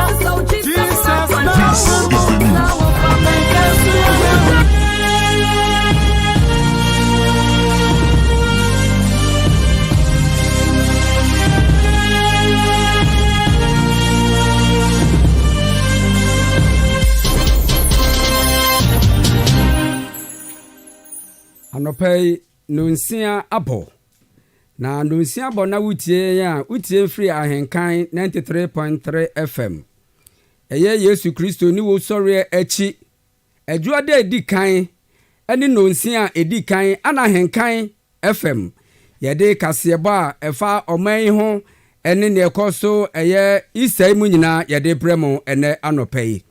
This is the news. Anɔpa yi, nnɔnsia abɔ. Na nnɔnsia bɔ na wotie yɛn a, wotie mfiri Ahenkan 93.3 FM. Ɛyɛ Yesu Kristo ne wusɔreɛ akyi Adwuada a ɛdi kan ne nnɔnsia a ɛdi kan ana Ahenkan FM. Yɛde kaseɛbɔ a ɛfa ɔman yi ho ne nea ɛkɔ so ɛyɛ Easter yi mu nyinaa yɛde brɛ mo ɛnɛ anɔpa yi.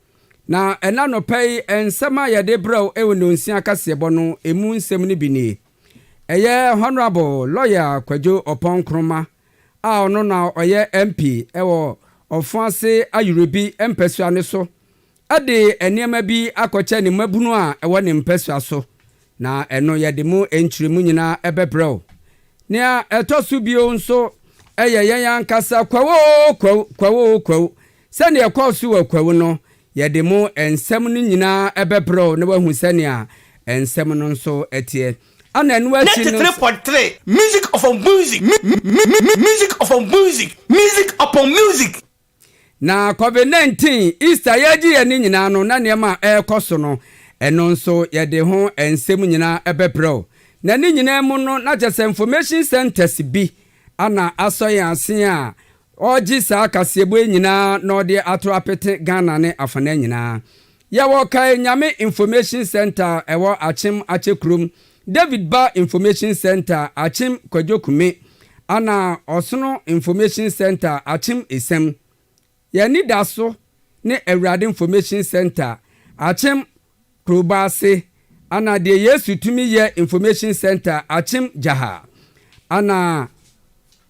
Na ɛnɛ anɔpa yi nsɛm a yɛde brɛ wo wɔ nnɔnsia kaseɛbɔ no emu nsɛm no bi nie. Ɛyɛ Honourable Lawyer Kwadwo Ɔpɔn Nkrumah a ɔno na ɔyɛ MP wɔ Ɔfoase Ayirebi mpasua no so de nneɛma bi akɔkyɛ ne mmabunu a ɛwɔ ne mpasua so, na ɛno yɛde mu nkyerɛmu nyinaa bɛbrɛ wo. Nea ɛtɔ so bio nso yɛ yɛn ankasa Kwawu oo Kwawu, Kwawu oo Kwawu. Sɛnea ɛkɔɔ so wɔ Kwawu no, yɛde mu nsɛm no nyinaa bɛbrɛ wo na woahu sɛnea nsɛm no nso teɛ. Ɛna ɛno akyi no. 93.3 Music upon music, music upon music, music upon music. Na Covid 19, Easter yɛregye yɛn ani nyinaa no, na nneɛma a ɛrekɔ so no, ɛno nso yɛde ho nsɛm nyinaa bɛbrɛ wo. Na ne nyinaa mu no, na kyerɛ sɛ information centres bi ana asɔ yɛn ase a ɔregye saa kaseɛbɔ yi nyinaa na ɔde ato apete Ghana ne afanan nyinaa. Yɛwɔ Kae Nyame Information Centre a ɛwɔ Akyem Akyɛ kurom, David Ba Information Centre, Akyem Kwadwo Kume, ana Ɔsono Information Centre, Akyem Esam. Yɛn anidaso ne Awurade Information Centre, Akyem Kuroba ase, ana Deɛ Yesu Tumi Yɛ Information Centre, Akyem Gyaha, ana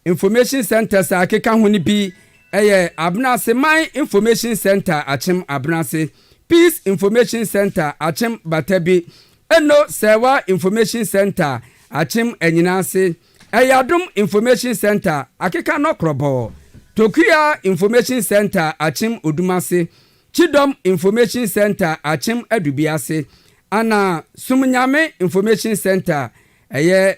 Information Centres a ɛkeka ho no bi yɛ Abenase Man Information Centre, Akyem Abenase, Peace Information Centre, Akyem Batabi, Eno Sɛɛwa Information Centre, Akyem Anyinase, Ɛyadom Information Centre, Akeka Nɔkrɔbɔ, Tokua Information Centre, Akyem Odumase, Kyidɔm Information Centre, Akyem Adubiase, ana Sumnyame Information Centre, ɛyɛ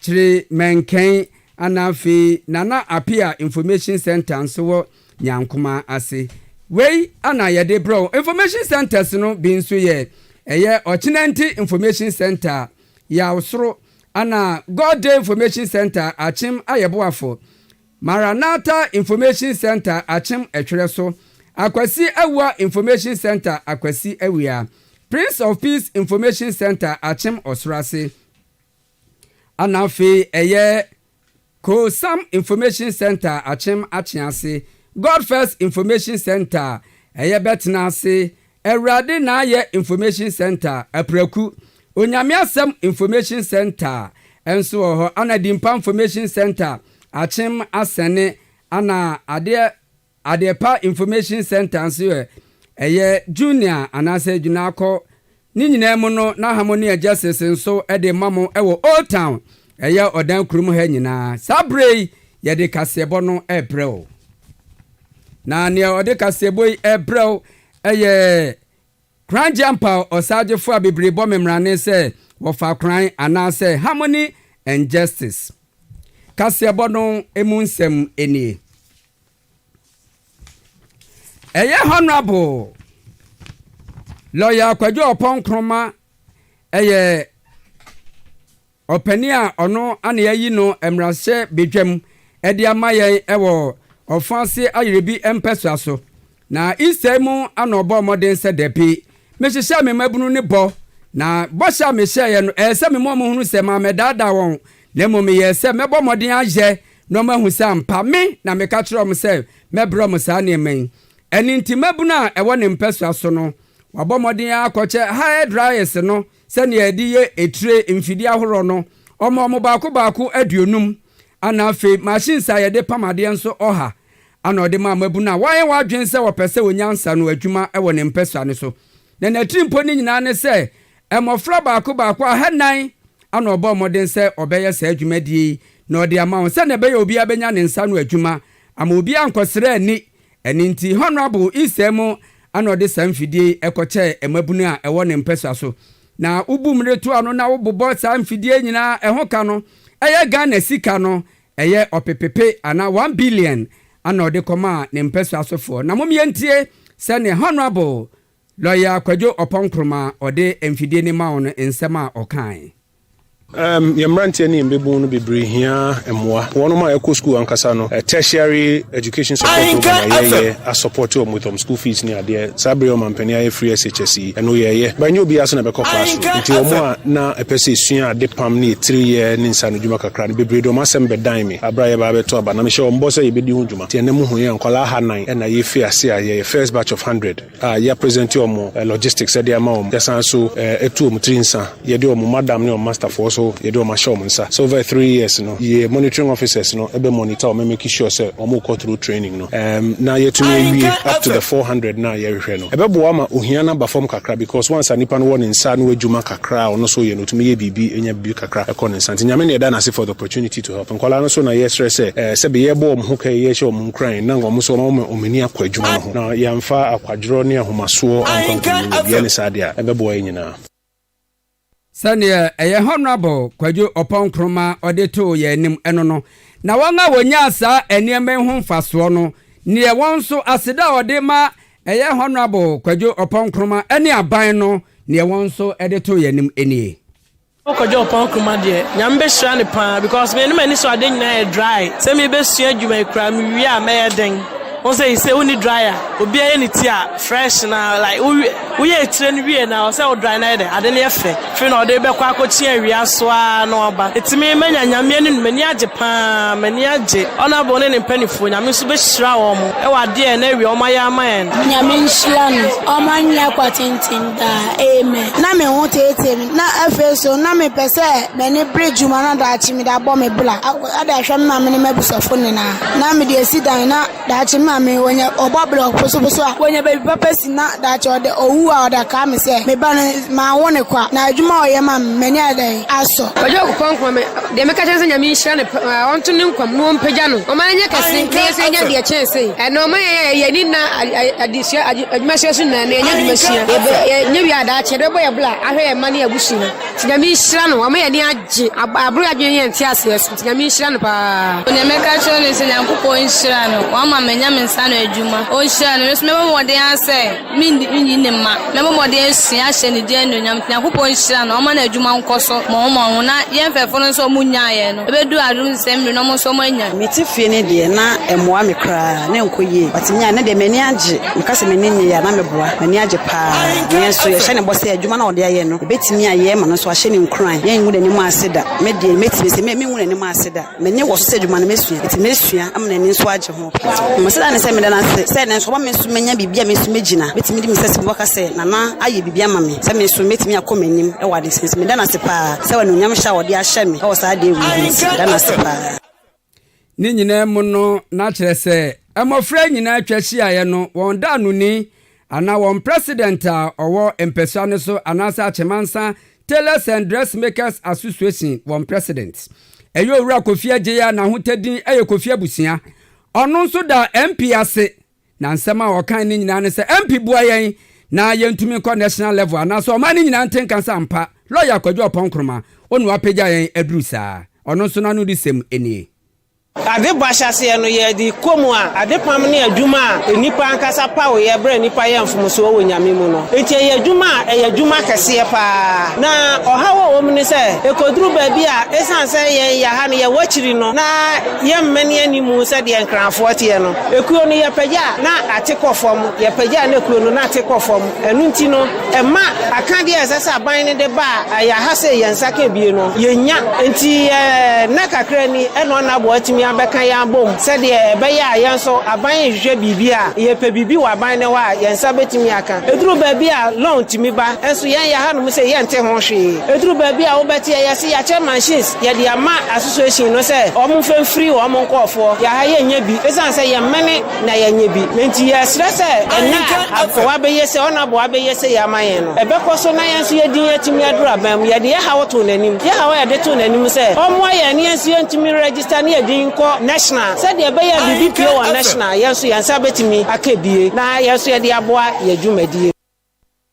Kyere Mɛnkɛn ana afei Nana Appiah Information Centre nso wɔ Nyankoma ase. Wei ana yɛde brɛ wo. Information Centres no bi nso yɛ ɛyɛ Ɔkyenanti Information Centre, Yaw Soro, ana God Day Information Centre, Akyem Ayɛboafo, Maranatha Information Centre, Akyem Ɛtwerɛ So, Akwasi Awua Information Centre, Akwasi Awia, Prince of Peace Information Centre, Akyem Ɔsoro Ase. Ana afei ɛyɛ Kosam Information Centre Akyem Akyease, God First Information Centre ɛyɛ Bɛtena Ase, Awurade N'ayɛ Information Centre Apraku, Onyame Asɛm Information Centre nso wɔ hɔ, ana Dimpa Information Centre Akyem Asɛne, ana adeɛ Adepa Information Centre nso yɛ ɛyɛ Junior anaasɛ Junakɔ. Ne nyinaa mu no na Harmony and Justice nso de ma mo wɔ Old Town, ɛyɛ ɔdan kurom ha nyinaa. Saa berɛ yi yɛde kaseɛbɔ no rebrɛ wo. Na nea ɔde kaseɛbɔ yi rebrɛ wo yɛ Koran Gyeampaw ɔsagyefo a bebree bɔ me mmrane sɛ wɔfa Koran anaasɛ Harmony and Justice. Kaseɛbɔ no mu nsɛm nie. Ɛyɛ Honourable Lawyer Kwadwo Ɔpɔn Nkrumah ɛyɛ ɔpanin a ɔno ana yɛayi no mmarahyɛ badwam de ama yɛn wɔ Ɔfo-ase Ayerebi mpɛsoa so. Na Easter yi mu ana ɔbɔɔ mmɔden sɛ dabi, mehyehyɛɛ me mmabunu no bɔ, na bɔhyɛ a mehyɛeɛ no, ɛyɛ sɛ mema wɔhunu sɛ mammɛdaadaa wɔn, na mmom meyɛɛ sɛ mɛbɔ mmɔden ayɛ na wɔahu sɛ ampa me na meka kyerɛɛ wɔn sɛ mɛbrɛ wɔn saa nneɛma yi. Ɛno nti mmabunu a ɛwɔ ne mpɛsoa so no, wɔabɔ mmɔden ara akɔkyɛ hair dryers no sɛnea yɛde yɛ etire mfidie ahoroɔ no, wɔma wɔn baako baako 50, ɛna afei machines a yɛde pam adeɛ nso ɔha, ɛna ɔde maa mmabunu a wɔayɛ wɔn adwene sɛ wɔpɛ sɛ wɔnya nsa no adwuma wɔ ne mpɛsoa no so. Na n'atirimpɔ no nyinaa ne sɛ mmɔfra baako baako 400 ɛna ɔbɔɔ mmɔden sɛ ɔbɛyɛ saa dwumadie yi na ɔde ama wɔn sɛnea ɛbɛyɛ obiara bɛnya ne nsa ano adwuma ama obiara ankɔsrɛ ani. Ɛno nti Honourable Issah mu ana ɔde saa mfidie yi kɔkyɛɛ mmabunu a ɛwɔ ne mpasua so. Na wobu mmere to ano na wobobɔ saa mfidie nyinaa ɛho ka no, ɛyɛ Ghana sika no, ɛyɛ ɔpepepe anaa 1 billion ana ɔde kɔmaa ne mpasua sofoɔ. Na mom yɛntie sɛdeɛ Honourable Lɔya Kwadwo Ɔpɔn Nkrumah ɔde mfidie no maa wɔn no nsɛm a ɔkae. Um, yɛn mmeranteɛ ne yɛn mmabun no bebree hia mmoa. Wɔnom a ɛkɔ sukuu ankasa no, tertiary education support program a yɛyɛ asupɔte wɔn with wɔn school fees ne adeɛ. Saa bere ɔmampanin ayɛ free SHS yi, ɛno yɛyɛ. But ɛnyɛ obiara so na ɛbɛkɔ classroom. Nti wɔn a na ɛpɛ sɛ esua ade pam ne etiri yɛ ne nsaano dwuma kakra no, bebree de wɔn asɛm bɛdan me abere a yɛba abɛto aba. Na mehyɛ wɔn bɔ sɛ yɛbɛdi ho dwuma. Nti ɛnnɛ muhu yɛn nkwadaa hanan na yɛrefi ase a yɛyɛ first batch of 100. a yɛapresente wɔn logistics de ama wɔn, yɛsan nso atu wɔn tiri nsa, yɛde wɔn madam ne wɔn masterfoɔ nso yɛde wɔn ahyɛ wɔn nsa. So over three years no, yɛ monitoring officers no bɛ monitor wɔn make sure sɛ wɔn rekɔ through training no na yɛatumi awie up to the 400 no a yɛrehwehwɛ no. Ɛbɛboa ama ohia no aba fam kakra because once a nipa no wɔ ne nsa ano adwuma kakra a ɔno nso yɛ no, ɔtumi yɛ biribi nya biribi kakra kɔ ne nsa. Nti Nyame na yɛda no ase for the opportunity to help. Nkwadaa no nso na yɛsrɛ sɛ sɛbe yɛrebɔ wɔn ho ka yi, yɛrehyɛ wɔn nkuran na wɔn nso wɔama wɔn ani akɔ adwuma no ho. Na yɛamfa akwadworɔ ne ahomasoɔ ankɔ ankɔwie wɔ bia ne saa deɛ a, ɛbɛboa yɛn nyinaa. Sɛdeɛ ɛyɛ Honourable Kwadwo Ɔpɔn Nkrumah ɔde too yɛn anim no no, na wɔn a wɔnyaa saa nneɛma yi ho mfasoɔ no, neɛ wɔn nso aseda a wɔde ma ɛyɛ Honourable Kwadwo Ɔpɔn Nkrumah ne aban no, neɛ wɔn nso de too yɛn anim nie. Wo kɔdwo ɔpɔn nkruma deɛ nyame bɛ hyira no paa because me ne m'ani so ade nyinaa yɛ dry sɛ me bɛ sua adwuma yi koraa me wie a mɛyɛ den wo sɛ sɛ wo ni dryer obi ayɛ ne ti a fresh na like wo wo yɛ etire no wie na ɔsɛ wo dry na yɛ dɛ ade no yɛ fɛ firi na ɔde bɛkɔ akɔkye awia so a na waba etimi manya nyame ani no m'ani agye paa m'ani agye ɔnabo ne ne mpanifoɔ nyame nso bɛ hyira wɔn ɛwɔ adeɛ na awia wɔn ayɛ ama yɛn. Nyame nhyira no ɔma no nya kwa tenten daa amen. Na me ho teetee me Na afei nso, na mepɛ sɛ m'ani bere dwuma na daakye mede abɔ me bra, de ahwɛ me maame ne m'abusuafo nyinaa. Na mede asi dan na daakye me maame onya ɔbɔ bra ɔposoposo a, wanya baabi papa si na daakye ɔde owu a ɔde akaa me sɛ me ba no manwo no kwa. Na adwuma a ɔyɛ ma me, m'ani ayɛ dɛn asɔ. Kwadwo Akupɔn Nkrumah me deɛ meka kyerɛ no sɛ Nyame nhyira no paa ɔnto ne nkwa mu na ɔmpagya no ɔma no nyɛ kɛse na yɛn nso yɛnya deɛ ɛkyɛn sei ɛno ɔma yɛn a yɛn ani nna adesua adwumasua so nyinaa na yɛnya adwumasua yɛnyɛ wie a daakye yɛde bɛbɔ yɛn bla ahwɛ yɛn mma ne yɛn abusua nti Nyame nhyira no wama yɛn ani agye aboro yɛn adwene ne yɛn nteaseɛ so nti Nyame nhyira no paa. Nea mɛka akyerɛ no ne sɛ Nyankopɔn nhyira no, wama manya me nsa ano adwuma. Ɔnhyira no, me nso mɛbɔ mmɔden ara sɛ menyi ne mma. Mɛbɔ mmɔden asua ahyɛ ne din anuonyam. Nti Nyankopɔn nhyira no, ɔmma n'adwuma nkɔ so mmɔho mmɔho na yɛn mfɛfo no nso a wɔnnyaeɛ no, ɛbɛdu adom sɛm mmere no wɔn nso wɔanya. Mete fie no deɛ na ɛmmoa me koraa, na ɛnkɔ yie. But me a, ɛnnɛ deɛ m'ani agye. Meka sɛ m'ani nnye a, na meboa. M'ani agye paa. Na yɛn nso, yɛhyɛ no bɔ sɛ adwuma no a ɔde ayɛ no, yɛbɛtumi ayɛ ma no nso ahyɛ no nkuran. Yɛrengu n'anim ase da. Me deɛ, mɛtumi sɛ mengu n'anim ase da. M'ani wɔ so sɛ adwuma no mɛsua. Enti mɛsua ama n'ani nso agye ho. Mesrɛ no sɛ meda no ase sɛ ɛnnɛ nso wama me nso manya biribi a me nso mɛgyina. Mɛtumi de me nsa asi mu aka sɛ Nana ayɛ biribi ama me sɛ me nso mɛtumi akɔ m'anim wɔ adesua nti meda no ase paa sɛ anuonyam hyɛ a ɔde ahyɛ me wɔ saa adeɛ wei ho nti meda no ase paa. Ne nyinaa mu no, na kyerɛ sɛ mmofra nyinaa twa hyiaeɛ no, wɔn daanoni anaa wɔn president a ɔwɔ mpasua no so anaasɛ Akyemansa Tailors and Dressmakers Association wɔn president. Ɛyɛ Owura Kofi Adjei a n'ahotadin yɛ Kofi Abusua. Ɔno nso da MP ase Na nsɛm a ɔkae no nyinaa ne sɛ, MP boa yɛn na yɛntumi nkɔ national level anaasɛ ɔman no nyinaa nte nka sɛ ampa lɔya Kwadwo Ɔpɔn Nkrumah wo na wapagya yɛn aduru saa. Ɔno nso n'ano de sɛm nie. Adebɔ ahyɛaseɛ no, yɛde kɔ mu a, adepam ne adwuma a nnipa ankasa pawoeɛ berɛ a nnipa yɛɛ mfomsoɔ wɔ Nyame mu no. Enti ɛyɛ adwuma a ɛyɛ adwuma kɛseɛ pa ara. Na ɔhaw a ɛwɔ mu ne sɛ, ɛkɔduru baabi a, ɛsiane sɛ yɛn yɛ ha no, yɛwɔ akyiri no, na yɛmmɛne animu sɛdeɛ Nkranfoɔ teɛ no, Ekuo no, yɛpagya a, na ate kɔ fam, yɛpagya a, na ekuo no, na ate kɔ fam. Ɛno nti no, ɛma akadeɛ a ɛsɛ sɛ aban no de ba a ɛyɛ ha sei yɛn nsa ka bie no, yɛnnya. Enti nna kakra ni na Ɔnabo atumi abɛka yɛn abom sɛdeɛ ɛbɛyɛ a yɛn nso aban rehwehwɛ biribi a, yɛpɛ biribi wɔ aban no hɔ a, yɛn nsa bɛtumi aka. Ɛduru baabi a loan tumi ba, nso yɛn yɛ hanom sei yɛnte ho hwee. Ɛduru baabi a wobɛteɛ yɛse yɛakyɛ machines, Yɛde ama association no sɛ wɔn mfa mfiri wɔn nkorɔfoɔ. Yɛ ha yɛnnya bi ɛsiane sɛ yɛmmɛne na yɛnyɛ bi. Enti yɛsrɛ sɛ ɛnnɛ a aboa bɛyɛ sei, ɔno aboa bɛyɛ sei ama yɛn no, ɛbɛkɔ so na yɛn nso yɛn din atumi aduru aban mu. Yɛde yɛn haw too n'anim. Yɛn haw a yɛde too n'anim sɛ ɔmmoa yɛn na yɛn nso yɛntumi register na yɛn din. nkɔ national sɛdeɛ ɛbɛyɛ a biribi pue wɔ national a yɛn nso yɛn nsa bɛtumi aka bie na yɛn nso yɛde aboa yɛn dwumadie.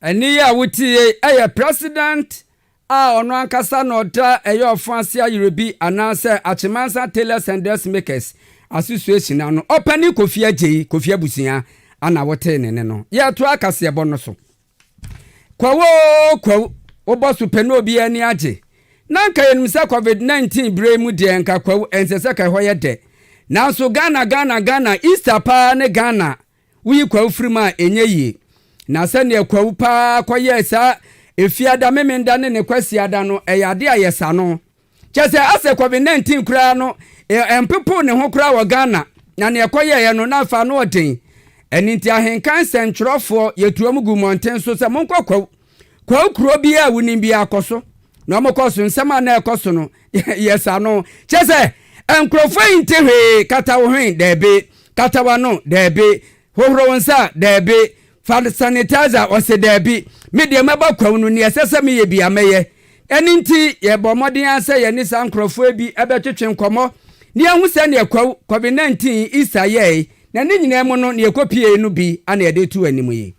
Ɛnne yi a wote yi yɛ President a ɔno ankasa na ɔda ɛyɛ Ɔfo-Ase Ayerebi anaasɛ Akyemansa Tailors and Dressmakers Association ano, Ɔpanin Kofi Adjei, Kofi Abusua, ana wotee ne nne no. Yɛretoa kaseɛbɔ no so. Kwawu oo kwawu, wobɔ so pɛ na obiara ani agye. Na anka yɛnim sɛ Covid 19 berɛ yi mu deɛ nka kwawu ɛnsɛ sɛ ka ɛhɔ yɛ dɛ. Nanso Ghana Ghana Ghana, Easter paa ne Ghana, woyi kwawu firi mu a ɛnyɛ yie. Na sɛdeɛ kwawu paa kɔyɛɛ saa Efiada, Memenda ne ne Kwasiada no, ɛyɛ adeɛ a yɛsa no. Kyerɛ sɛ asɛ Covid 19 koraa no ɛmpepow ne ho koraa wɔ Ghana na nea ɛkɔyɛeɛ no na afa ano ɔden. Ɛno nti ahenkan nsɛntwerɛfoɔ yɛtu wɔn gu mmɔnten so sɛ monkɔ Kwawu. Kwawu kuro biara a wonim biara kɔ so. Na wɔkɔ so nsɛm a na ɛkɔ so no yɛsa no. Kyerɛ sɛ nkurɔfoɔ yi nte hwee, kata wo hwen, daabi, kata w'ano, daabi, hohoro wo nsa, daabi, Fa sanitizer, ɔse daabi, me deɛ mɛba kwawu no, nea ɛsɛ sɛ meyɛ bia mɛyɛ. Ɛno nti yɛbɔ mmɔden ara sɛ yɛne saa nkorɔfoɔ yi bi bɛtwetwe nkɔmmɔ na yɛahu sɛdeɛ kwawu, Covid 19, Easter yɛɛe, na ne nyinaa mu no nea ɛkɔpieeɛ no bi na yɛde reto anim yi.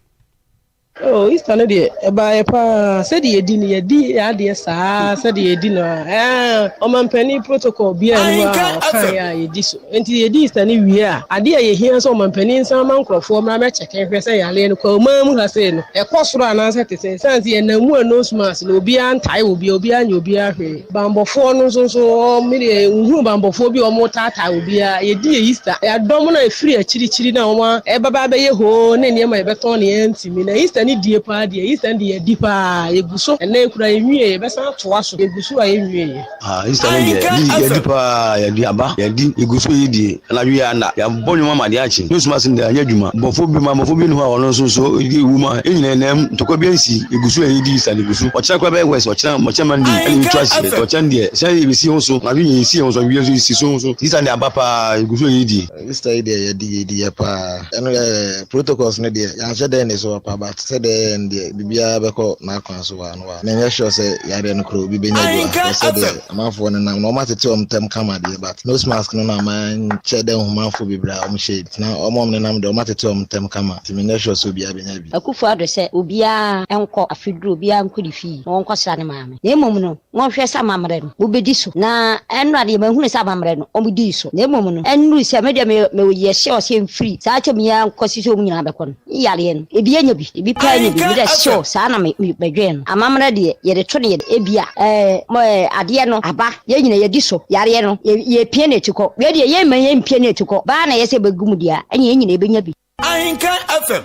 Oh, Easter no deɛ ɛbaeɛ paa sɛdeɛ yɛdi no yɛdi yɛn adeɛ saa sɛdeɛ yɛdi no a ɛɛ ɔmampanin protocol biara nni hɔ a ɔkaeɛ a yɛdi so. Enti yɛdi Easter no wie a, adeɛ a yɛhia sɛ ɔmampanin nsan ma nkorɔfoɔ mmra mmɛkyɛke nhwɛ sɛ yareɛ no Kwahuman mu ha sei no, ɛkɔ soro anaasɛ ɛte sɛn. Ɛsiane sɛ yɛnam mu a nose mask no, obiara ntae obiara, obiara nyɛ obiara hwee. Banbɔfoɔ no nso nso, wɔn, me deɛ nhunu banbɔfoɔ bi a wɔretaataa obiara. Yɛdi yɛ Easter, yɛadɔm no a ɛfiri akyirikyiri na wɔn ɛbɛba abɛyɛ hoo ne nneɛma a yɛbɛtɔn no yɛntumi. Na Easter no die paa deɛ, Easter no deɛ yɛadi paa, yɛgu so. Ɛnnɛ yi koraa yɛnwieɛ, yɛbɛsan atoa so, yɛgu so a yɛnwieɛ. Ah, Easter no deɛ, yɛdi yɛdi paa, yɛdi aba, yɛdi, yɛgu so yɛdie, anadwo yɛ anda, yɛabɔ nnwom ama adeɛ akye, ne suma ase deɛ anyɛ adwuma, bɔfo bi ma bɔfo bi ni hɔ a ɔno nso nso ɛdi ewu ma, yɛn nyinaa nam, ntɔkwa bi ansi, yɛgu so a yɛdi Easter no, yɛgu so, ɔkyena koraa bɛyɛ worse, ɔkyena, ɔkyena Monday ɛna yɛtu aseɛ, nti ɔkyena deɛ, sɛ yɛbɛsi ho so, anadwo yɛ yɛsi yɛn ho so, awia nso yɛsi so ho so, Easter deɛ aba paa, yɛgu so a yɛdie. Easter yi deɛ yɛdi yɛdi yɛ paa ɛno yɛ protocols no deɛ yɛanhyɛ dɛn ne so papa but sɛ deɛ yɛyɛ no deɛ biribiara bɛkɔ n'akwan so waa no waa menyɛ sure sɛ yareɛ no koraa obi bɛnya bi wɔ ha sɛ deɛ amanfoɔ no nam na wɔn atete wɔn ntam kama deɛ but nose mask no na mankyɛ dɛ nhu manfoɔ bebree a wɔn hyɛ bi na wɔn a wɔn nenam deɛ wɔn atete wɔn ntam kama nti menyɛ sure sɛ obiara bɛnya bi. Akufo Addo sɛ obiara nkɔ afeduru obiara nkɔ ne fie na wɔnkɔsra ne maame na mmom no Monhwɛ sɛ amammerɛ no, mobɛdi so. Na ɛnnora deɛ, mahunu sɛ amammerɛ no, wɔdii so. Na mmom no, ɛnnuru sɛ me deɛ me, meyɛ sure sɛ ɛmfiri saa kyɛm yi ara nkɔsi sɛ wɔn nyinaa bɛkɔ no, ne yareɛ no, ebi anya bi, ebi paa anya bi. Me deɛ sure, saa na me, me, medwene no. Amammerɛ deɛ, yɛde to no yɛ, ebia, ɛɛ, mo, ɛɛ, adeɛ no aba, yɛn nyinaa yɛadi so, yareɛ no, yɛ, yɛrepia no atukɔ. Wei deɛ, yɛmma yɛmpia no atukɔ, baa na ɛyɛ sɛ ɛbɛgu mu deɛ a, ɛnneɛ yɛn nyinaa yɛbɛnya bi. Ahenka FM.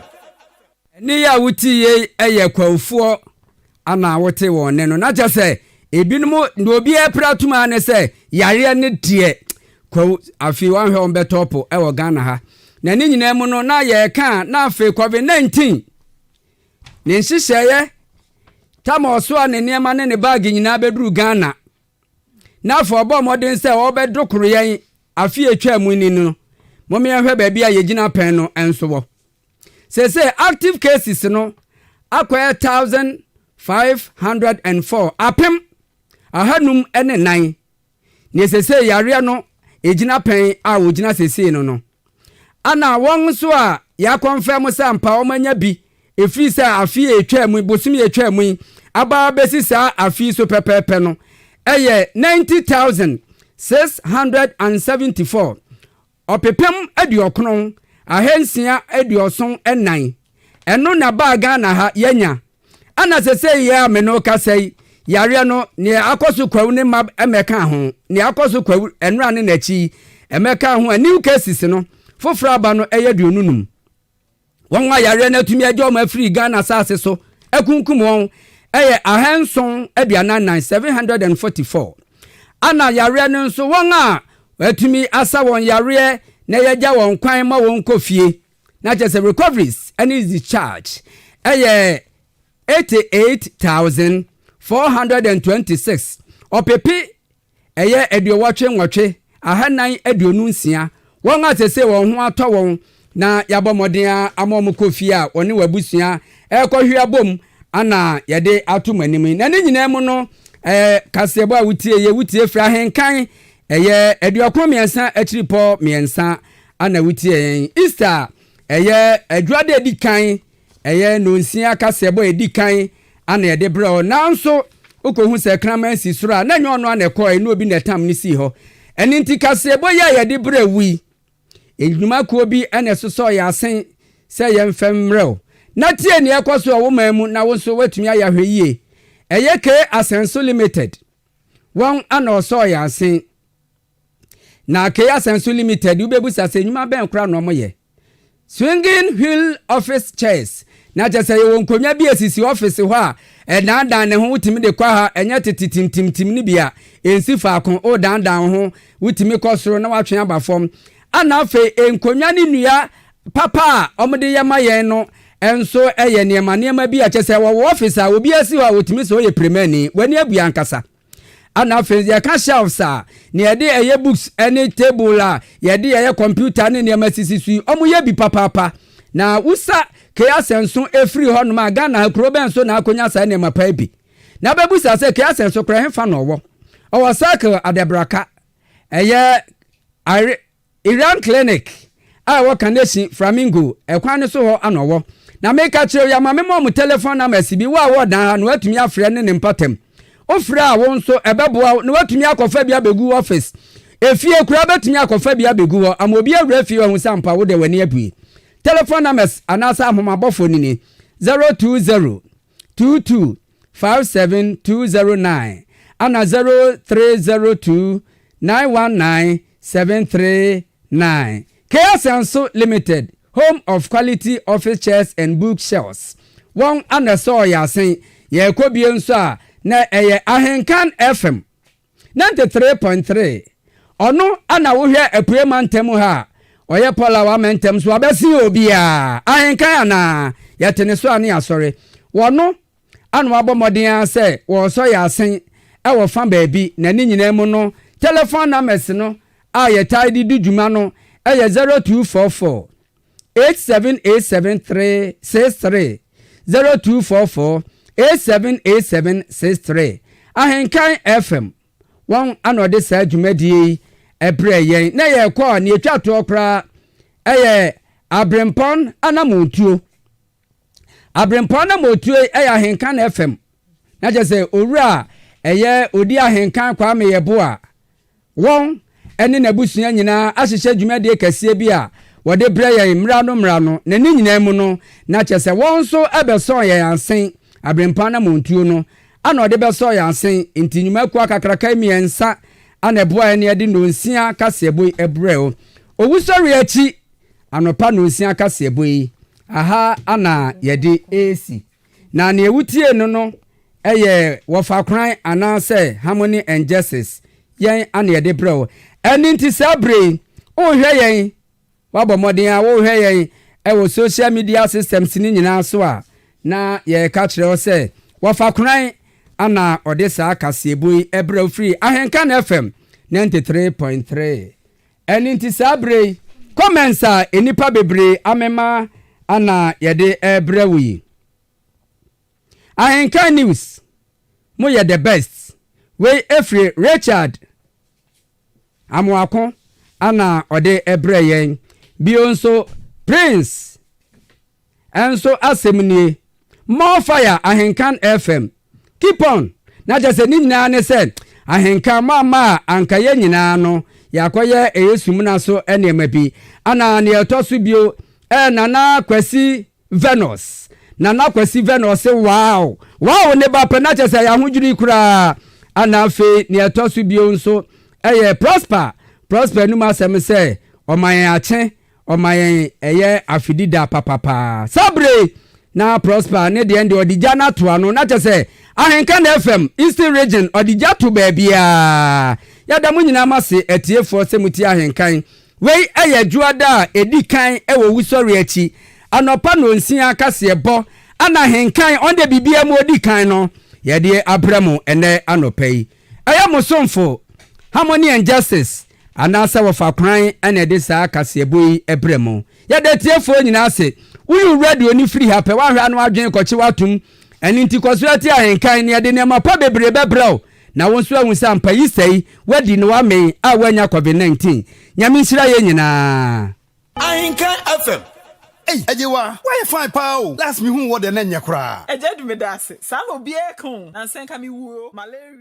Ɛnne yi a wote yei yɛ Kwawufoɔ ana wote wɔn nne no. Na kyerɛ sɛ ebinom deɛ obiara pira atum ara ne sɛ yareɛ ne deɛ Kwawu afei wɔanhwɛ wɔn bɛtɔ po wɔ Ghana ha. Na ne nyinaa mu no na yɛreka a na afei COVID 19 ne nhyehyɛeɛ tam a ɔsoa ne nneɛma ne ne baage nyinaa bɛduru Ghana. Na afei ɔbɔɔ mmɔden sɛ ɔbɛdokoro yɛn afe a etwaa mu ni no. Mom yɛnhwɛ baabi a yɛgyina pɛn no nso wɔ. Seesei active cases no akɔyɛ 1,504, 1504. Nea seesei yareɛ no egyina pɛn a wɔgyina seesei no no. Ana wɔn nso a yɛakɔnfɛm sɛ ampa wɔanya bi ɛfiri sɛ afe a ɛtwaa mu yi, bosome a ɛtwaa mu yi aba abɛsi saa afe yi so pɛpɛɛpɛ no yɛ 90,674, 9,674. Ɛno na baa Ghana ha yɛanya. Ɛna sesei yi a me ne wo kasa yi, yareɛ no, neɛ akɔ so kwawu ne mma mmɛkaa ho, neɛ akɔ so kwawu ɛnora ne n'akyi yi mmɛkaa ho a, new cases no, foforɔ aba no ɛyɛ 25. Wɔn a yareɛ no atumi agya wɔn afiri Ghana asase so akunkum wɔn ɛyɛ 744, 744. Ɛna yareɛ no nso wɔn a atumi asa wɔn yareɛ na yɛagya wɔn kwan ma wɔn kɔ fie na kyerɛ sɛ recoveries ne discharge yɛ 88,426, ɔpepe ɛyɛ aduowɔtwe nwɔtwe, 426, wɔn a sese wɔn ho atɔ wɔn na yɛabɔ mmɔden ama wɔn kɔ fie a wɔne wɔn abusua rekɔhwe abom ana yɛde ato mo anim yi. Na ne nyinaa mu no, ɛɛ kaseɛbɔ a wotie yɛ wotie firi ahenkan. Ɛyɛ 93 akyiripɔ mmiɛnsa ana wotie yɛn. Easter ɛyɛ adwuada a ɛdi kan, ɛyɛ nnɔnsia kaseɛbɔ a ɛdi kan ana yɛde brɛ wo. Nanso wokɔhu sɛ kraman si soro a, na ɛnyɛ ɔno ara na ɛkɔɔe, na obi na ɛtam no sii hɔ. Ɛno nti kaseɛbɔ yi a yɛde brɛ wo yi, nnwumakuo bi na ɛsosɔɔ yɛn asen sɛ yɛmfa mmrɛ wo. Na tie nea ɛkɔ so wɔ wo man mu na wo nso woatumi ayɛ ahwɛyie. Ɛyɛ K Asɛnso Limited. Wɔn ana ɔsɔɔ yɛn asen. Na K Asɛnso Limited, wobɛbusa sɛ nnwuma bɛn koraa na wɔyɛ? Swinging wheel office chairs, na kyerɛ sɛ yɛwɔ nkonnwa bi a esisi office hɔ a ɛdandan ne ho, wotumi de kɔ ha, ɛnyɛ tete tintimtim no bi a ensi faako, wodandan wo ho, wotumi kɔ soro na woatwe aba fam. Ɛna afei nkonnwa ne nnua papa a wɔde yɛ ma yɛn no nso yɛ nneɛma nneɛma bi a kyerɛ sɛ wɔwɔ office a obi asi hɔ a otumi sɛ ɔyɛ pirimani, w'ani abue ankasa. Ɛna afei yɛka shelves a, nea yɛde ɛyɛ books ne table a yɛde ɛyɛ computer ne nneɛma sisi so yi, wɔyɛ bi papaapa. Na wusa Keasɛnso efiri hɔnom a, Ghana ha kuro bɛn so na akonya saa nneɛma pa yi bi? Na bɛbusa sɛ Keasɛnso koraa hefa na ɔwɔ? Ɔwɔ Circle Adabraka, ɛyɛ Are Iran Clinic a ɛwɔ Kaneshie, Flamingo kwan no so hɔ na ɔwɔ. Na meka kyerɛ wo yi ama mema wɔn telephone numbers bi, wo a wowɔ dan ha no woatumi afrɛ ne ne mpɔtam. Wofrɛ a wo nso ɛbɛboa wo na woatumi akɔfa bi abɛgu wo office. Efie koraa wobɛtumi akɔfa bi abɛgu hɔ ama obi awura fie hɔ ahu sɛ ampa wo deɛ w'ani abue. Telephone numbers anaasɛ ahomabɔfoɔ no ni, 020 22 57209 ana 0302 919 739. KSNso Limited, Home of Quality Office Chairs and Book Shelves, wɔn ana ɛsɔɔ yɛn asen. Yɛrekɔ bio nso a, na ɛyɛ Ahenkan FM 93.3. Ɔno ana wohwɛ Apue Mantam ha a, ɔyɛ Pɔlawa mantam so abɛsen obiara. Ahenkan anaa? Yɛte ne so a ne yɛasɔre. Wɔno ana wɔabɔ mmɔden ara sɛ wɔresɔ yɛn asen wɔ fa baabi, na ne nyinaa mu no, telefon numbers no a yɛtaa de di dwuma no yɛ 0244 8787 63, 0244 878763. Ahenkan FM, wɔn ana ɔde saa dwumadie yi brɛɛ yɛn, na yɛrekɔ a, nea ɛtwa toɔ koraa yɛ Aberempɔn Anammɔntuo. Aberempɔn na Motue yɛ Ahenkan FM na kyerɛ sɛ owura a ɛyɛ odi Ahenkan Kwame Yeboah wɔn ne n'abusua nyinaa ahyehyɛ dwumadie kɛseɛ bi a wɔde brɛ yɛn mmra no mmra no na ne nyinaa mu no na kyerɛ sɛ wɔn nso bɛsɔɔ yɛn asen Aberempɔn na Montuo no ana ɔde bɛsɔɔ yɛn asen nti nnwumakuo akakraka mmiɛnsa ana ɛboa yɛn na yɛde nnɔnsia kaseɛbɔ yi brɛ wo Owusɔreɛ akyi Anɔpa nnɔnsia kaseɛbɔ yi, aha na yɛde resi. Na nea wotie no no yɛ Wɔfa Koran anaasɛ Harmony and Justice, yɛn ana yɛde brɛ wo. Ɛno nti saa bere yi, worehwɛ yɛn, woabɔ mmɔden a worehwɛ yɛn wɔ social media systems no nyinaa so a, na yɛreka kyerɛ wo sɛ Wɔfa Koran ana ɔde saa kaseɛbɔ yi brɛ wo firi Ahenkan FM 93.3. Ɛno nti saa berɛ yi, comments a nnipa bebree amema ana yɛde rebrɛ wo yi. Ahenkan News, mo yɛ the best. Wei ɛfiri Richard Amoako ana ɔde brɛ yɛn. Bio nso Prince Nso asɛm nie, More fire Ahenkan FM, keep on! Na kyerɛ sɛ ne nyinaa ne sɛ Ahenkan mo amma a anka yɛn nyinaa no yɛakɔyɛ ɛyɛ sumina so nneɛma bi. Ana nea ɛtɔ so bio ɛyɛ Nana Kwasi Venus. Nana Kwasi Venus se wow! Wow ne ba pɛ na kyerɛ sɛ ɛyɛ ahodwiri koraa. Ana afei nea ɛtɔ so bio nso ɛyɛ Prosper. Prosper anum asɛm sɛ ɔma yɛn akye Ɔma yɛn ɛyɛ afidida papapaa. Saa bere yi, na Prosper ne deɛ deɛ ɔde gya no ato ano, na kyɛ sɛ Ahenka na FM, Eastern Region, ɔde gya to baabiara. Yɛda mo nyinaa mo ase atiefoɔ sɛ motie Ahenkan. Wei yɛ Dwoada a ɛdi kan wɔ Wusɔre akyi, anɔpa nnɔnsia kaseɛbɔ, ana Ahenkan, ɔno deɛ biribiara mu ɔdi kan no, yɛde abrɛ mo ɛnnɛ anɔpa yi. Ɛyɛ mo somfo, Harmony and Justice, anaasɛ wɔfa kwan na ɛde saa kaseɛbɔ yi brɛ mo. Yɛda atiefoɔ nyinaa ase. Woyi wo radio no firi ha pɛ, woahwɛ ano adwene kɔkye w'atom. Ɛno nti kɔ so tie Ahenkan na yɛde nneɛma pa bebree bɛbrɛ wo. Na wo nso ahu sɛ ampa Easter yi woadi na woamee a woannya Covid 19. Nyame nhyira yɛn nyinaa. Ahenkan FM. Ei Agyewa, woayɛ fine paa o, last mehuu wo deɛ na ɛnyɛ koraa. Agya Adu meda ase. Saa na obiara ka o, nansa nka me wuo, malaria.